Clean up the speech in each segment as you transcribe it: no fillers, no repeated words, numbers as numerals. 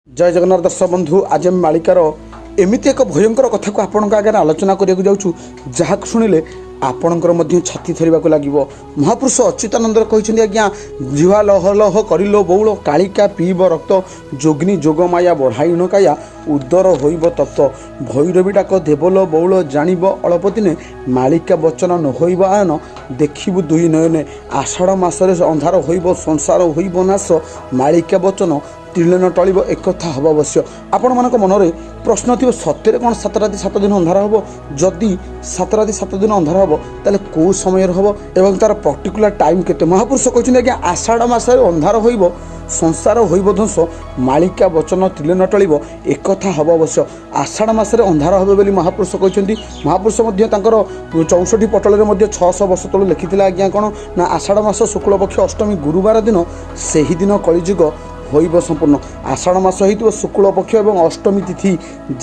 ଜୟ ଜଗନ୍ନାଥ ଦର୍ଶକ ବନ୍ଧୁ, ଆଜି ଆମେ ମାଳିକାର ଏମିତି ଏକ ଭୟଙ୍କର କଥାକୁ ଆପଣଙ୍କ ଆଗରେ ଆଲୋଚନା କରିବାକୁ ଯାଉଛୁ, ଯାହାକୁ ଶୁଣିଲେ ଆପଣଙ୍କର ମଧ୍ୟ ଛାତି ଥରିବାକୁ ଲାଗିବ। ମହାପୁରୁଷ ଅଚ୍ୟୁତାନନ୍ଦର କହିଛନ୍ତି ଆଜ୍ଞା, ଜିହ୍ୱା ଲହ ଲହ କରିଲୋ ବଉଳ, କାଳିକା ପିଇବ ରକ୍ତ, ଯୋଗିନୀ ଯୋଗମାୟା ବଢ଼ାଇଣ କାୟା, ଉଦର ହୋଇବ ତପ୍ତ, ଭୈରବୀ ଡାକ ଦେବଲ ବଉଳ, ଜାଣିବ ଅଳପ ଦିନେ, ମାଳିକା ବଚନ ନ ହୋଇବ ଆୟନ, ଦେଖିବୁ ଦୁଇ ନୟନେ। ଆଷାଢ଼ ମାସରେ ଅନ୍ଧାର ହୋଇବ, ସଂସାର ହୋଇବ ନାଶ, ମାଳିକା ବଚନ ତ୍ରିନୟନ ଟଳିବ, ଏକଥା ହେବ ଅବଶ୍ୟ। ଆପଣମାନଙ୍କ ମନରେ ପ୍ରଶ୍ନ ଥିବ, ସତରେ କ'ଣ 7 ରାତି 7 ଦିନ ଅନ୍ଧାର ହେବ? ଯଦି 7 ରାତି 7 ଦିନ ଅନ୍ଧାର ହେବ, ତାହେଲେ କେଉଁ ସମୟରେ ହେବ ଏବଂ ତା'ର ପର୍ଟିକୁଲାର ଟାଇମ୍ କେତେ? ମହାପୁରୁଷ କହିଛନ୍ତି ଆଜ୍ଞା, ଆଷାଢ଼ ମାସରେ ଅନ୍ଧାର ହୋଇବ, ସଂସାର ହୋଇବ ଧ୍ୱଂସ, ମାଳିକା ବଚନ ତ୍ରିନୟନ ଟଳିବ, ଏକଥା ହେବ ଅବଶ୍ୟ। ଆଷାଢ଼ ମାସରେ ଅନ୍ଧାର ହେବ ବୋଲି ମହାପୁରୁଷ କହିଛନ୍ତି। ମହାପୁରୁଷ ମଧ୍ୟ ତାଙ୍କର 64 ପଟଳରେ ମଧ୍ୟ 600 ବର୍ଷ ତଳୁ ଲେଖିଥିଲେ ଆଜ୍ଞା, କ'ଣ ନା ଆଷାଢ଼ ମାସ ଶୁକ୍ଳପକ୍ଷ ଅଷ୍ଟମୀ ଗୁରୁବାର ଦିନ, ସେହିଦିନ କଳିଯୁଗ ହୋଇବ ସମ୍ପୂର୍ଣ୍ଣ। ଆଷାଢ଼ ମାସ ହେଇଥିବ ଶୁକ୍ଳ ପକ୍ଷ ଏବଂ ଅଷ୍ଟମୀ ତିଥି,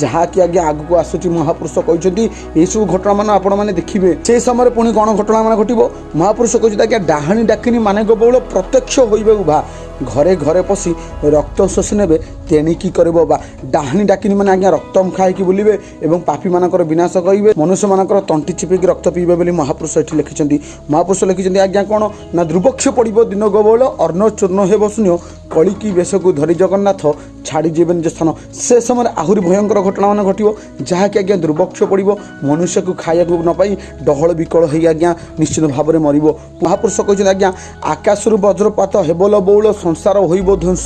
ଯାହାକି ଆଜ୍ଞା ଆଗକୁ ଆସୁଛି। ମହାପୁରୁଷ କହିଛନ୍ତି, ଏହିସବୁ ଘଟଣାମାନ ଆପଣମାନେ ଦେଖିବେ। ସେହି ସମୟରେ ପୁଣି କ'ଣ ଘଟଣାମାନ ଘଟିବ? ମହାପୁରୁଷ କହିଛନ୍ତି ଆଜ୍ଞା, ଡାହାଣୀ ଡାକିନୀ ମାନେ ବଉଳ ପ୍ରତ୍ୟକ୍ଷ ହୋଇବେ ଉଭା, ଘରେ ଘରେ ପଶି ରକ୍ତ ଶୋଷି ନେବେ, ତେଣିକି କରିବ ବା। ଡାହାଣୀ ଡାକିନୀ ମାନେ ଆଜ୍ଞା ରକ୍ତ ମୁଖା ହେଇକି ବୁଲିବେ ଏବଂ ପାପୀମାନଙ୍କର ବିନାଶ କରିବେ, ମନୁଷ୍ୟମାନଙ୍କର ତଣ୍ଟି ଚିପିକି ରକ୍ତ ପିଇବେ ବୋଲି ମହାପୁରୁଷ ଏଠି ଲେଖିଛନ୍ତି। ମହାପୁରୁଷ ଲେଖିଛନ୍ତି ଆଜ୍ଞା, କ'ଣ ନା ଦୁର୍ଭିକ୍ଷ ପଡ଼ିବ ଦିନ ଗୋବଳ, ଅନ୍ନ ଚୂର୍ଣ୍ଣ ହେବ ଶୂନ୍ୟ, କଳିକି ବେଶକୁ ଧରି ଜଗନ୍ନାଥ ଛାଡ଼ି ଯିବେ ନିଜ ସ୍ଥାନ। ସେ ସମୟରେ ଆହୁରି ଭୟଙ୍କର ଘଟଣାମାନ ଘଟିବ, ଯାହାକି ଆଜ୍ଞା ଦୁର୍ଭିକ୍ଷ ପଡ଼ିବ, ମନୁଷ୍ୟକୁ ଖାଇବାକୁ ନ ପାଇ ଡହଳ ବିକଳ ହେଇ ଆଜ୍ଞା ନିଶ୍ଚିତ ଭାବରେ ମରିବ। ମହାପୁରୁଷ କହିଛନ୍ତି ଆଜ୍ଞା, ଆକାଶରୁ ବଜ୍ରପାତ ହେବ ଲ ବଉଳ, ସଂସାର ହୋଇବ ଧ୍ୱଂସ,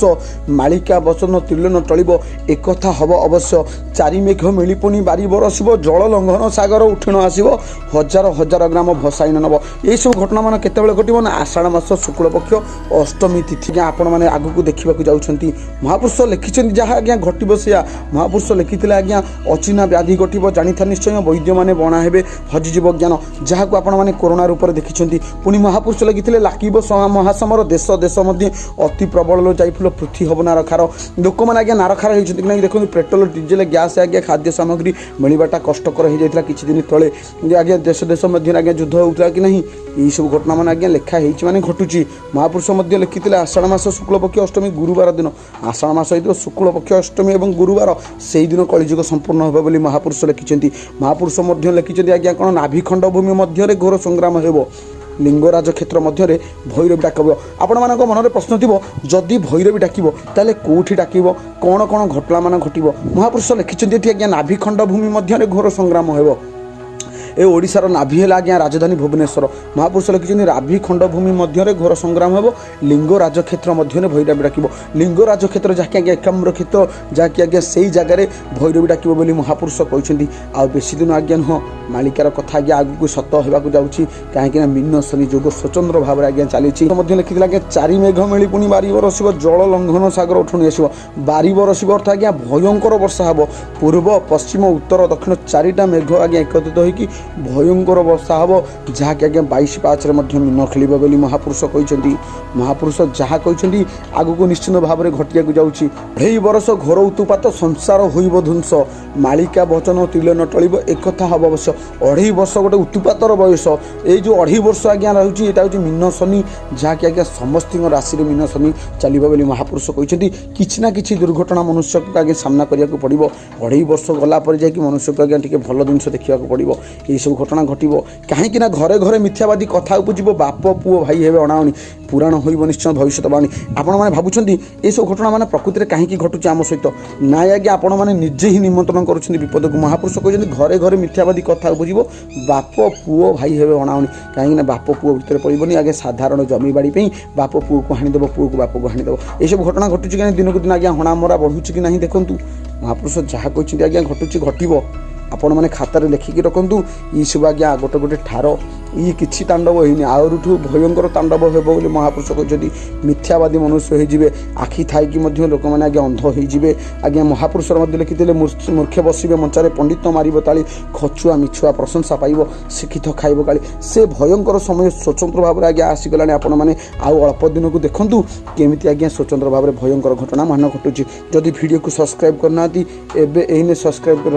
ମାଳିକା ବଚନ ତ୍ରିଲୋନ ଟଳିବ, ଏକଥା ହେବ ଅବଶ୍ୟ। ଚାରି ମେଘ ମିଳି ପୁଣି ବାରି ବରସିବ, ଜଳ ଲଙ୍ଘନ ସାଗର ଉଠିଣ ଆସିବ, ହଜାର ହଜାର ଗ୍ରାମ ଭସାଇନ ନେବ। ଏହିସବୁ ଘଟଣାମାନ କେତେବେଳେ ଘଟିବ ନା ଆଷାଢ଼ ମାସ ଶୁକ୍ଳପକ୍ଷ ଅଷ୍ଟମୀ ତିଥି ଆଜ୍ଞା ଆପଣମାନେ ଆଗକୁ ଦେଖିବାକୁ ଯାଉଛନ୍ତି। ମହାପୁରୁଷ ଲେଖିଛନ୍ତି, ଯାହା ଆଜ୍ଞା ଘଟିବ ସେୟା। ମହାପୁରୁଷ ଲେଖିଥିଲେ ଆଜ୍ଞା, ଅଚିହ୍ନା ବ୍ୟାଧି ଘଟିବ ଜାଣିଥା ନିଶ୍ଚୟ, ବୈଦ୍ୟମାନେ ବଣା ହେବେ, ହଜିଯିବ ଜ୍ଞାନ, ଯାହାକୁ ଆପଣମାନେ କରୋନା ରୂପରେ ଦେଖିଛନ୍ତି। ପୁଣି ମହାପୁରୁଷ ଲେଖିଥିଲେ, ଲାଗିବ ମହାସମର ଦେଶ ଦେଶ ମଧ୍ୟ, ଅତି ପ୍ରବଳ ଯାଇଫୁଲ ପୃଥ୍ୱୀ ହେବ ନାରଖାର। ଲୋକମାନେ ଆଜ୍ଞା ନାରଖାର ହେଇଛନ୍ତି କି ନାହିଁ ଦେଖନ୍ତୁ। ପେଟ୍ରୋଲ, ଡିଜେଲ, ଗ୍ୟାସ୍ ଆଜ୍ଞା, ଖାଦ୍ୟ ସାମଗ୍ରୀ ମିଳିବାଟା କଷ୍ଟକର ହେଇଯାଇଥିଲା କିଛି ଦିନ ତଳେ ଯେ ଆଜ୍ଞା ଦେଶ ଦେଶ ମଧ୍ୟରେ ଆଜ୍ଞା ଯୁଦ୍ଧ ହେଉଥିଲା କି ନାହିଁ? ଏଇସବୁ ଘଟଣାମାନ ଆଜ୍ଞା ଲେଖା ହେଇଛି ମାନେ ଘଟୁଛି। ମହାପୁରୁଷ ମଧ୍ୟ ଲେଖିଥିଲେ, ଆଷାଢ଼ ମାସ ଶୁକ୍ଳପକ୍ଷ ଅଷ୍ଟମୀ ଗୁରୁବାର ଦିନ, ଆଷାଢ଼ ମାସ ହେଇଥିବ ଶୁକ୍ଳପକ୍ଷ ଅଷ୍ଟମୀ ଏବଂ ଗୁରୁବାର, ସେଇଦିନ କଳିଯୁଗ ସମ୍ପୂର୍ଣ୍ଣ ହେବ ବୋଲି ମହାପୁରୁଷ ଲେଖିଛନ୍ତି। ମହାପୁରୁଷ ମଧ୍ୟ ଲେଖିଛନ୍ତି ଆଜ୍ଞା, କ'ଣ? ନାଭିଖଣ୍ଡ ଭୂମି ମଧ୍ୟରେ ଘୋର ସଂଗ୍ରାମ ହେବ, ଲିଙ୍ଗରାଜ କ୍ଷେତ୍ର ମଧ୍ୟରେ ଭୈରବୀ ଡାକିବ। ଆପଣମାନଙ୍କ ମନରେ ପ୍ରଶ୍ନ ଥିବ, ଯଦି ଭୈରବୀ ଡାକିବ ତାହେଲେ କେଉଁଠି ଡାକିବ, କ'ଣ କ'ଣ ଘଟଣାମାନ ଘଟିବ? ମହାପୁରୁଷ ଲେଖିଛନ୍ତି ଏଠି ଆଜ୍ଞା, ନାଭିଖଣ୍ଡ ଭୂମି ମଧ୍ୟରେ ଘୋର ସଂଗ୍ରାମ ହେବ। ଏ ଓଡ଼ିଶାର ନାଭି ହେଲା ଆଜ୍ଞା ରାଜଧାନୀ ଭୁବନେଶ୍ୱର। ମହାପୁରୁଷ ଲେଖିଛନ୍ତି, ନାଭି ଖଣ୍ଡ ଭୂମି ମଧ୍ୟରେ ଘୋର ସଂଗ୍ରାମ ହେବ, ଲିଙ୍ଗରାଜ କ୍ଷେତ୍ର ମଧ୍ୟରେ ଭୈରବୀ ଡାକିବ। ଲିଙ୍ଗରାଜ କ୍ଷେତ୍ର, ଯାହାକି ଆଜ୍ଞା ଏକାମ୍ର କ୍ଷେତ୍ର, ଯାହାକି ଆଜ୍ଞା ସେଇ ଜାଗାରେ ଭୈରବୀ ଡାକିବ ବୋଲି ମହାପୁରୁଷ କହିଛନ୍ତି। ଆଉ ବେଶୀ ଦିନ ଆଜ୍ଞା ନୁହଁ, ମାଳିକାର କଥା ଆଜ୍ଞା ଆଗକୁ ସତ ହେବାକୁ ଯାଉଛି, କାହିଁକିନା ମୀନ ଶନି ଯୋଗ ସ୍ୱତନ୍ତ୍ର ଭାବରେ ଆଜ୍ଞା ଚାଲିଛି। ମଧ୍ୟ ଲେଖିଥିଲା ଆଜ୍ଞା, ଚାରି ମେଘ ମିଳି ପୁଣି ବାରି ବରସିବ, ଜଳ ଲଙ୍ଘନ ସାଗର ଉଠୁଣି ଆସିବ। ବାରି ବରସିବ ଅର୍ଥ ଆଜ୍ଞା ଭୟଙ୍କର ବର୍ଷା ହେବ। ପୂର୍ବ, ପଶ୍ଚିମ, ଉତ୍ତର, ଦକ୍ଷିଣ ଚାରିଟା ମେଘ ଆଜ୍ଞା ଏକତ୍ରିତ ହୋଇକି ଭୟଙ୍କର ବର୍ଷା ହେବ, ଯାହାକି ଆଜ୍ଞା 22 ପାହାଚରେ ମଧ୍ୟ ମୀନ ଖେଳିବ ବୋଲି ମହାପୁରୁଷ କହିଛନ୍ତି। ମହାପୁରୁଷ ଯାହା କହିଛନ୍ତି, ଆଗକୁ ନିଶ୍ଚିତ ଭାବରେ ଘଟିବାକୁ ଯାଉଛି। 2.5 ବରଷ ଘୋର ଉତ୍ପାତ, ସଂସାର ହୋଇବ ଧ୍ୱଂସ, ମାଳିକା ବଚନ ତ୍ରିଲୋନ ଟଳିବ, ଏକଥା ହେବ ଅବଶ୍ୟ। 2.5 ବର୍ଷ ଗୋଟେ ଉତ୍ପାତର ବୟସ। ଏଇ ଯେଉଁ 2.5 ବର୍ଷ ଆଜ୍ଞା ରହୁଛି, ଏଇଟା ହେଉଛି ମୀନ ଶନି, ଯାହାକି ଆଜ୍ଞା ସମସ୍ତଙ୍କ ରାଶିରେ ମୀନ ଶନି ଚାଲିବ ବୋଲି ମହାପୁରୁଷ କହିଛନ୍ତି। କିଛି ନା କିଛି ଦୁର୍ଘଟଣା ମନୁଷ୍ୟକୁ ଆଜ୍ଞା ସାମ୍ନା କରିବାକୁ ପଡ଼ିବ। 2.5 ବର୍ଷ ଗଲା ପରେ ଯାଇକି ମନୁଷ୍ୟକୁ ଆଜ୍ଞା ଟିକେ ଭଲ ଜିନିଷ ଦେଖିବାକୁ ପଡ଼ିବ। ଏଇସବୁ ଘଟଣା ଘଟିବ, କାହିଁକି ନା ଘରେ ଘରେ ମିଥ୍ୟାବାଦୀ କଥା ଉପୁଜିବ, ବାପ ପୁଅ ଭାଇ ହେବେ ଅଣାଅଣି, ପୁରାଣ ହୋଇବ ନିଶ୍ଚୟ ଭବିଷ୍ୟତବାଣୀ। ଆପଣମାନେ ଭାବୁଛନ୍ତି, ଏସବୁ ଘଟଣା ମାନେ ପ୍ରକୃତିରେ କାହିଁକି ଘଟୁଛି ଆମ ସହିତ? ନାଇଁ ଆଜ୍ଞା, ଆପଣମାନେ ନିଜେ ହିଁ ନିମନ୍ତ୍ରଣ କରୁଛନ୍ତି ବିପଦକୁ। ମହାପୁରୁଷ କହିଛନ୍ତି, ଘରେ ଘରେ ମିଥ୍ୟାବାଦୀ କଥା ଉପୁଜିବ, ବାପ ପୁଅ ଭାଇ ହେବେ ଅଣାଅଣି। କାହିଁକିନା ବାପ ପୁଅ ଭିତରେ ପଡ଼ିବନି ଆଜ୍ଞା, ସାଧାରଣ ଜମି ବାଡ଼ି ପାଇଁ ବାପ ପୁଅକୁ ହାଣିଦେବ, ପୁଅକୁ ବାପକୁ ହାଣିଦେବ। ଏସବୁ ଘଟଣା ଘଟୁଛି କି ନାହିଁ? ଦିନକୁ ଦିନ ଆଜ୍ଞା ହଣାମରା ବଢ଼ୁଛି କି ନାହିଁ ଦେଖନ୍ତୁ। ମହାପୁରୁଷ ଯାହା କହିଛନ୍ତି ଆଜ୍ଞା ଘଟୁଛି, ଘଟିବ। ଆପଣମାନେ ଖାତାରେ ଲେଖିକି ରଖନ୍ତୁ। ଏସବୁ ଆଜ୍ଞା ଗୋଟେ ଗୋଟେ ଠାର। ଇଏ କିଛି ତାଣ୍ଡବ ହେଇନି, ଆହୁରିଠୁ ଭୟଙ୍କର ତାଣ୍ଡବ ହେବ ବୋଲି ମହାପୁରୁଷ କହିଛନ୍ତି। ମିଥ୍ୟାବାଦୀ ମନୁଷ୍ୟ ହେଇଯିବେ, ଆଖି ଥାଇକି ମଧ୍ୟ ଲୋକମାନେ ଆଜ୍ଞା ଅନ୍ଧ ହେଇଯିବେ। ଆଜ୍ଞା ମହାପୁରୁଷର ମଧ୍ୟ ଲେଖିଥିଲେ, ମୂର୍ଖ ବସିବେ ମଞ୍ଚାରେ, ପଣ୍ଡିତ ମାରିବ ତାଳି, ଖଚୁଆ ମିଛୁଆ ପ୍ରଶଂସା ପାଇବ, ଶିକ୍ଷିତ ଖାଇବ ଗାଳି। ସେ ଭୟଙ୍କର ସମୟ ସ୍ୱତନ୍ତ୍ର ଭାବରେ ଆଜ୍ଞା ଆସିଗଲାଣି। ଆପଣମାନେ ଆଉ ଅଳ୍ପ ଦିନକୁ ଦେଖନ୍ତୁ, କେମିତି ଆଜ୍ଞା ସ୍ୱତନ୍ତ୍ର ଭାବରେ ଭୟଙ୍କର ଘଟଣା ମାନ ଘଟୁଛି। ଯଦି ଭିଡ଼ିଓକୁ ସବସ୍କ୍ରାଇବ୍ କରିନାହାନ୍ତି, ଏବେ ଏଇନେ ସବସ୍କ୍ରାଇବ୍ କର।